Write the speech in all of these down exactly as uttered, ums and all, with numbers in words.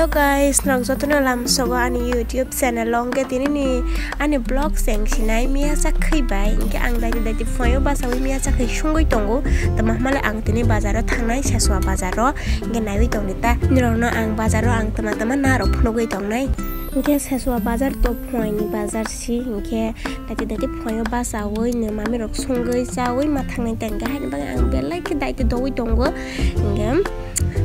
Hello guys, norok jotono lamsogo ani YouTube channel o. Hwnkhe tinini ani vlog cheng sinai miya chakhwi bai. Hwnkhe ang daiti daiti phuaio bachaui miya chakhwi sungwi tongo. Tamo hwnmale ang tini bazaro thangnai, Seswa bazaro. Hwnkhe naiwi tongdi ta. Norokno ang bazaro ang tama tama narok phunugwi tongnai. Hwnkhe Seswa bazar to phuaini bazar si. Hwnkhe daiti daiti phuaio bachaui nw mamirok sungwi chaui ma thangnai ta. Hwnkhe haini bagwi ang belai khe daiti dogwi tongo. Hwnkhe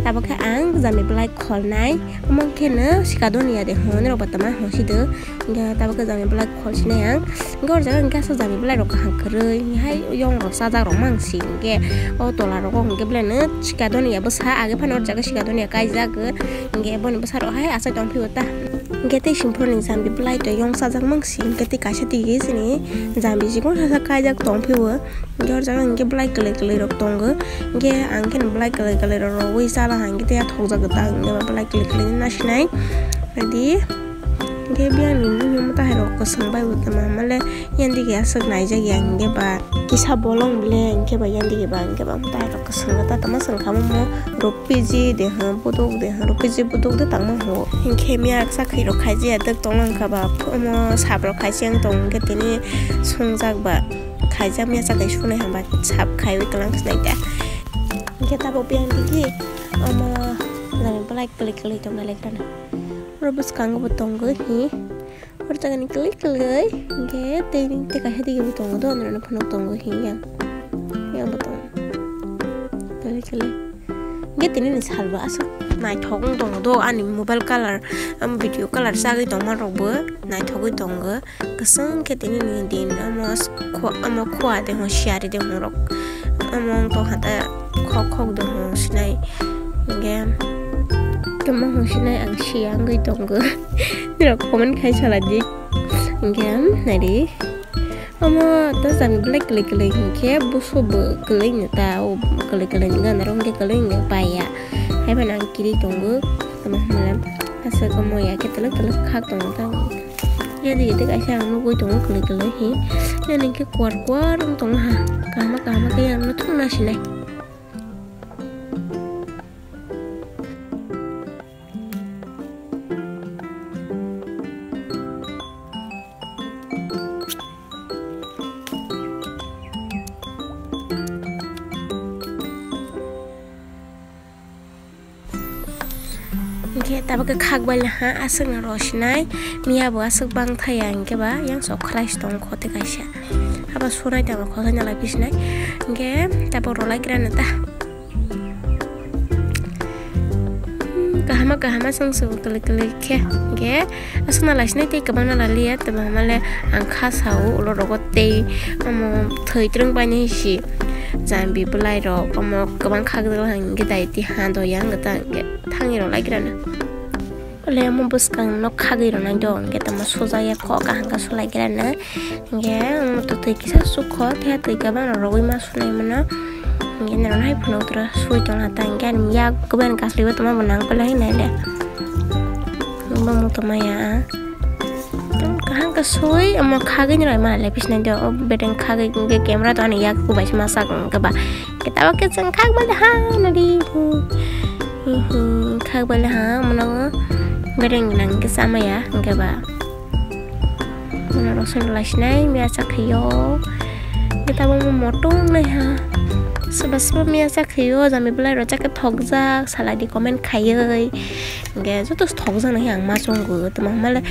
tabuk khe ang jami belai kholnai. Omo khe no sikadoniya de hwnwi rok bo tama hwnsi do. Hwnkhe tabuk khe jami belai kholsinai ang. Hwnkhe o jaga hwnkhe aswk jami belai rok kaham kwrwi. Hai yong rok chajak rok mang si hwnkhe o tola rogo hwnkhe belai no sikadoniya bwsa age phano o jaga sikadoniya kaijak. Hwnkhe boni bwsa rok hai achai tong phio ta. Hwnkhe tei singphuru ni jami belai to yong chajak mang si hwnkhe tei kaisa tigi chini jami chikon sasa kaijak tong phio. Hwnkhe o jaga hwnkhe belai kwlwi kwlwi rok tongo. Hwnkhe ang khe belai kwlwi kwlwi rok rogwi chala hwnkhe tei thokjak ta hwnkhe belai kwlwi kwlwi nasinai. Ready? Hwnkhe biyang ni bini mwtai rok kwchwng bai bo tamo hwnmale yang dige aswk naijak ya hwnkhe ba kisa bolong ble hwnkhe ba yang dige ba hwnkhe ba mwtai rok kwchwng ta tamo chwng kha mo rupiji de hwn buduk de hwn rupiji buduk de tangma hwn hwnkhe miya chakhwi rok khaijaya dwk tonglang kha ba omo sap rok khaijak tong hwnkhe tini sungjak ba. Khaijak mia chakhwi sunai hwnba sap khaiwi twlang khnai ta. Hwnkhe tabuk biyang digi omo jani belai kwlwi kwlwi tongna lekha na. Oro bwskango bo tongo hi. Oro jagani kwlwi kwlwi hwnkhe tei tei kaisa digi bo tongo do norokno phunuk tongo hi yang. Yang bo tongo. Kwlwi kwlwi. Hwnkhe tini ni sal bo aswk naithok wng tongo do ani mobile colour, am video colour chagwi tongma rok bo naithogwi tongo. Kwchwng khe tini ni din omo s-, khua-, omo khua de hwn siyari de hwn rok. Omo wng tong kha ta khok khok de hwn sinai. Hwnkhe tamo hwn sinai ang siya wngwi tongo. Norok comment khai salai di. Hwnkhe naidi. Omo ta jani belai kwlwi kwlwi hwnkhe buso bo kwlwi no ta. O kwlwi kwlwi ni gana rok hwnkhe kwlwi hwnkhe paiya. Haiphano ang kiri tongo. Tamo hwnmale aswk omo ya khe twlwk twlwk khak tongo ta. Yadi yadi kaisa ang nugwi tongo kwlwi kwlwi hi. Nini khe kuar kuar wng tongo ha. Kahama kahama khe yang no thung na sinai. Hwnkhe tabuk khe khak bai laha aswk no rw sinai miya bo aswk bang thaya hwnkhe ba yang sok khlai si tongo khote kaisa abo sunai tamo khosai nalai phi sinai hwnkhe tabuk rw lai gra no ta. Kahama kahama chwng chwng kwlwi kwlwi khe hwnkhe aswk nalai sinai tei kwbang nalai liya tei bahama le ang kha sao ulo rogo tei omo thwi twrwng painai si jambi bwlai rok omo kwbang khagwi rwla hwnkhe dai tei ha do yang gata hwnkhe thangwi rwlai gra na. Ole omo bwskang no khagwi rwnai do hwnkhe tamo sujak ya kok kaham khe sulai gra na. Hwnkhe ang twi kisa sukho tei twi kwbangno rwgwi ma sunai mano. Hwnkhe norok hai phunuk toro sui tongna ta hwnkhe ani yak kwbangni kaslibo tongma bo nang pela hinai le. Bo muto maya. Kaham khe sui omo khagwi ni roi ma le bisinai do o bedeng khagwi hwnkhe camera to ani yak kubai se ma sak hwnkhe ba. Khe tabuk khe chwng khak bai le ha nadi. Khak bai le ha mano bedeng nang khe chamaya hwnkhe ba. Mano rosoi rwlai sinai miya chakhwio. Khe tabuk mo moto wngnai ha. Soba soba miya chakhwio jami bwlai rok chakhe thokjak salai di comment khaiwi. Hwnkhe joto thokjak nai ang ma chwngo tamo hwnmale.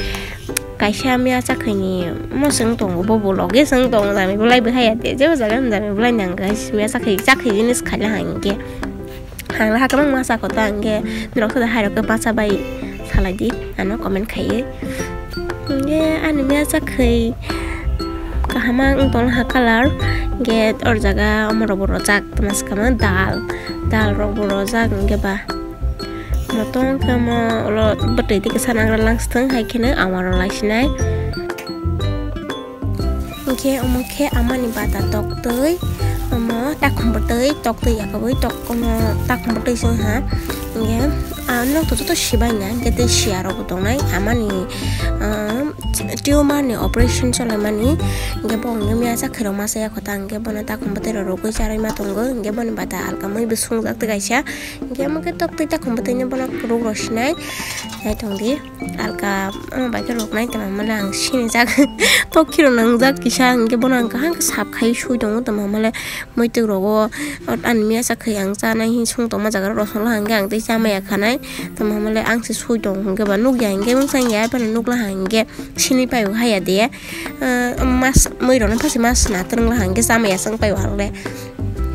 Kaisa miya chakhwini mo chwng tongo, bo bo loge chwng tongo, jami bwlai bo haya de, jebo jaga ni jami bwlai nang khe miya chakhwi, chakhwi jinis khaila hang khe. Hang la ha kwbangma chakho ta hwnkhe norok soda hai rok khe bacha bai salai di ano comment khaiwi. Hwnkhe ani miya chakhwi kaham ma wng tong ha colour, hwnkhe or jaga omo rok bo rwjak tamo swkang dal, dal rok bo rwjak hwnkhe ba. Motong khe mo ulo bwtwi tei kisa nagra langsithwng hai kheno ama rw lai sinai. Hwnkhe omo khe amani bata toktwi, omo takhum bwtwi toktwi yakubui tok-, omo takhum bwtwi se wngkha. Hwnkhe ah, nok to joto sibai na, hwnkhe tei siya rok bo tongnai amani, ah, tumor ni operation cholaimani, hingke bo hingke miya chakhwi rok masa ya kho ta, hingke bono takhum bwtwi rok rwgwi charwi ma tongo, hingke boni bata alka mui bo sungjak twi kaisa, hingke omo khe tok twi takhum bwtwi no bono rwk rw sinai, nai tong di alka omo bai khe rwk nai tongma mole ang sinijak tok khiro nangjak kisa, hingke bono ang kaham khe sap khai sui tongo tongma mole. Muituk rogo ani miya chakhwi ang chanai hin sung tongma jaga rok rosong la hangke ang tei chamaya khanai tongma mole ang se sui tong hingke ba nukya hingke mungsa ya phano nukla hangke sini pai haya de. Mas mui rok no phasi mas na twrwng la hangke chamaya chwng pai hangke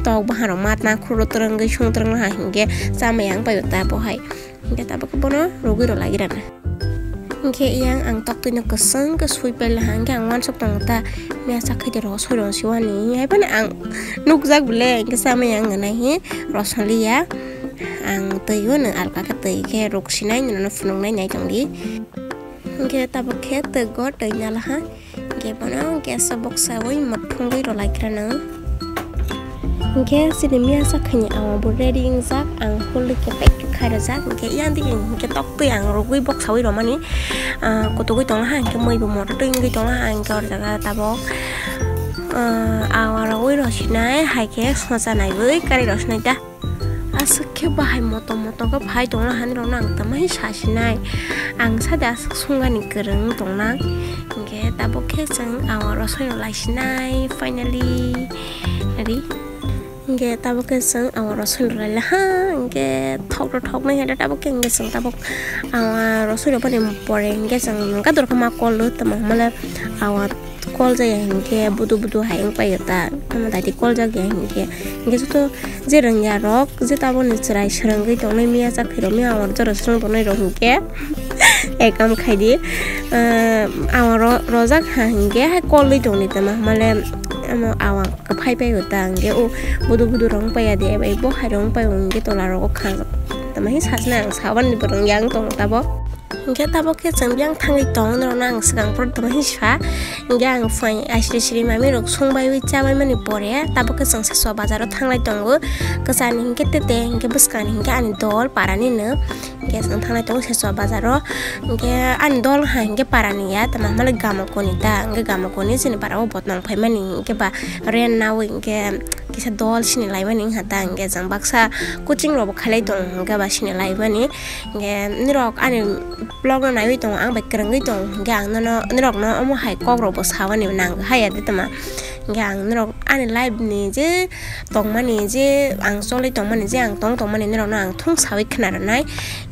tok bahan rok mat na khuro twrwngwi sung twrwng la hangke chamaya ang pai ta bo hai. Hingke tabuk khe bono rwgwi rw lai rana. Hingke yang ang toktwi no kwswng khe sui pela hangke ang uansuk tongo ta mesa khaidi rw soi rw siwani hai phano ang nukjak bole hingke samaya ang nai hi rw saliya ang twi o no alka khe twi khe rwk sinai nono phunuknai nai tongdi. Hingke tabuk khe twi go twi nalaha. Hingke bono gas o boksawi muthungwi rwlai kha nang. Hingke chini miya chakhwini awa bo ready wngjak, ang hului khe pack khe khai rwjak. Hingke yang dige hingke toktwi ang rwgwi boksawi rwmani, ah, kutugwi tonglaha, hingke mui bo moto twi wngwi tonglaha, hingke o jaga tabok, ah, awa rwgwi rw sinai, hai khe sosa naiwi kari rw sinai ta. Aswk khe bahai motom motom khe phai tongna hani rokno ang tamo hin sa sinai. Ang sade aswk sungani kwrwng tongna. Hingke tabuk khe chwng awa rosoi rw lai sinai finally. Ari. Hingke tabuk khe chwng awa rosoi rw lai laha. Hingke thok rw thok nai hede tabuk khe hingke chwng tabuk awa rosoi rw bani pore hingke chwng nangkha dorkha ma kol rw tamo hwnmale awa. Call jaya hinkhe budu budu hai wng paio ta, tamo daiti call jak ya hinkhe. Hinkhe joto je rwngya rok, je taboni chwrai swrwngwi tongnai miya chakhwi rok, miya oro jora swrwng tongnai rok hinkhe ekam khaidi, ah, awa ro-, rojak ha hinkhe hai call wi tongdi tama male, amo awa kwphai paio ta hinkhe o budu budu rok wng paiya de bai bo hai rok wng paio hinkhe tola rogo khangjak tama hi sajna ang sabani bo rwngya wng tongo tabok. Hingke tabok khe chwng biyang thangwi tong, norokno ang swkang phoro tongma hinwi sa. Hingke ang phai aisiri siri mami rok songbai wi chabai mani pore, tabok khe chwng Seswa bazar o thanglai tongo. Kwchani hingke tete, hingke bwskangni hingke ani dol parani no. Hingke chwng thanglai tongo Seswa bazar o. Hingke ani dol ha hingke parani ya, tamo hwnmale Gamokoni ta, hingke Gamokoni chini para o botnong phaimani hingke ba rent nawi hingke kisa dol sini laimani wngkha ta, hingke chwng baksa coaching rok bo khailai tong hingke ba sini laimani. Hingke nirok ani vlog no naiwi tongo, ang bai kwrwngwi tongo, hingke ang nono, nirok no omo hai kok rok bo sawani nang haya de tama. Hingke ang nirok ani life ni je tongmani, je ang cholwi tongmani, je ang tong tongmani nirok no ang thung sawi khna rwnai.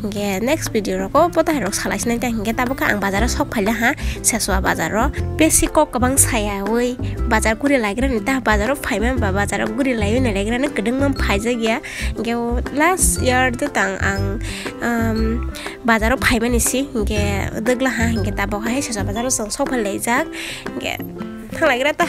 Hingke next video rogo bo tahai rok salai sinai ta, hingke tabuk khe ang bazar o sok phaila ha, Seswa bazar o. Besi kok kwbang sayawi bazar guri laigrani ta, bazar o phaima ba bazar o guri laiwi nailagrani kwdwngma phaijak ya. Hingke o last year de tang ang, um, bazar o phaimani si, hingke dwgla ha, hingke tabok hai Seswa bazar o chwng sok phai laijak, hingke thanglaigra ta.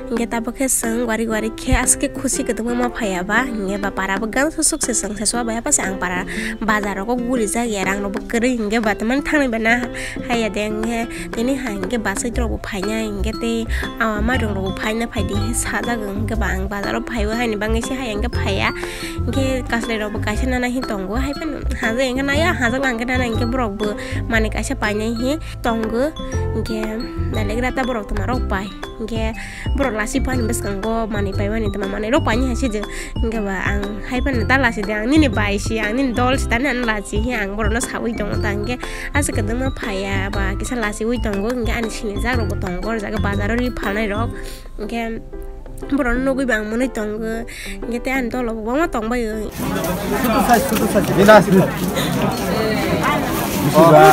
Hingke tabok khe chwng wari wari khe aswk khe khusi kwdwkma ma phaiya ba, hingke ba para bo gang susuk se chwng Seswa bai apha se ang para bazar rogo guri jak ya, rang rok bo kwrwi, hingke ba tamani thanglai ba na haiya de, hingke tini hai hingke bus rok bo phainai, hingke tei awa mairung rok bo phaina phaidi hinwi sajak, hingke ba ang bazar o phaiwi haini bagwi se haiya hingke phaiya. Hingke kasrai rok bo kaisa nana hin tongo, hai phano hajak hingke naya hajak hingke nana hingke borok bo manwi kaisa painai hi tongo, hingke nailagra ta borok tongma rok pai, hingke borok lasi phani bwskango manwi paimani tongma manwi rok paini hai sijwk, hingke ba ang hai phano ta lasi de, ang nini bai si, ang nini dol si, tani ano lasi hi ang borok no sawi tongo ta, hingke aswk kwdwkma phaiya ba kisa lasiwi tongo, hingke ani sinijak rok bo tongo, o jaga bazar o ri phalnai rok. Hingke borokno nugwi bo ang mwnwi tongo. Hingke tei ani dolo bo kwbangma tongbaio.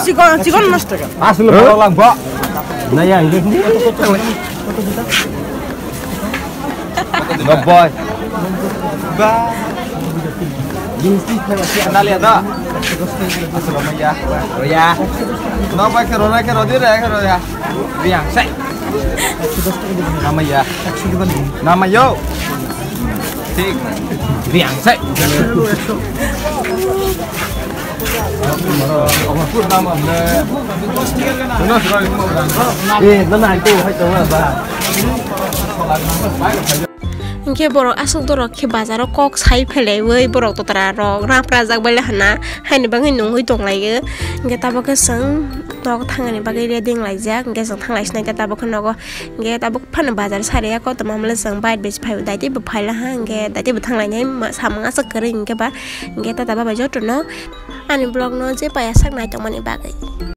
Chikon, chikon nosto ka. Aswk no borok lang bo. Naya hingke. Nobboi. Ba. Dalia da. Aswk no maya. Roya. No bai khe rona khe rodi re khe roya. Riang sai. Namaya. Namayo. Thik. Riang sai. Eh, nana itu hai tahu apa? Hinkhe borok aswk dorok khe bazaro kok sai phelaiwi borok totra rok rap rajak bai hana haini bagwi nungwi tonglaio. Hinkhe tabuk khe chwng nok thangani bagwi ready wnglaijak, hinkhe chwng thanglai sinai khe tabuk khe nogo. Hinkhe tabuk phano bazar sariya kotorma hwnle chwng bike bai phai daitwi bo phailaha, hinkhe daitwi bo thanglainai samung aswk kwrwi hinkhe ba. Hinkhe tata babai jotono ani vlog no je paya sak naitokmani bagwi.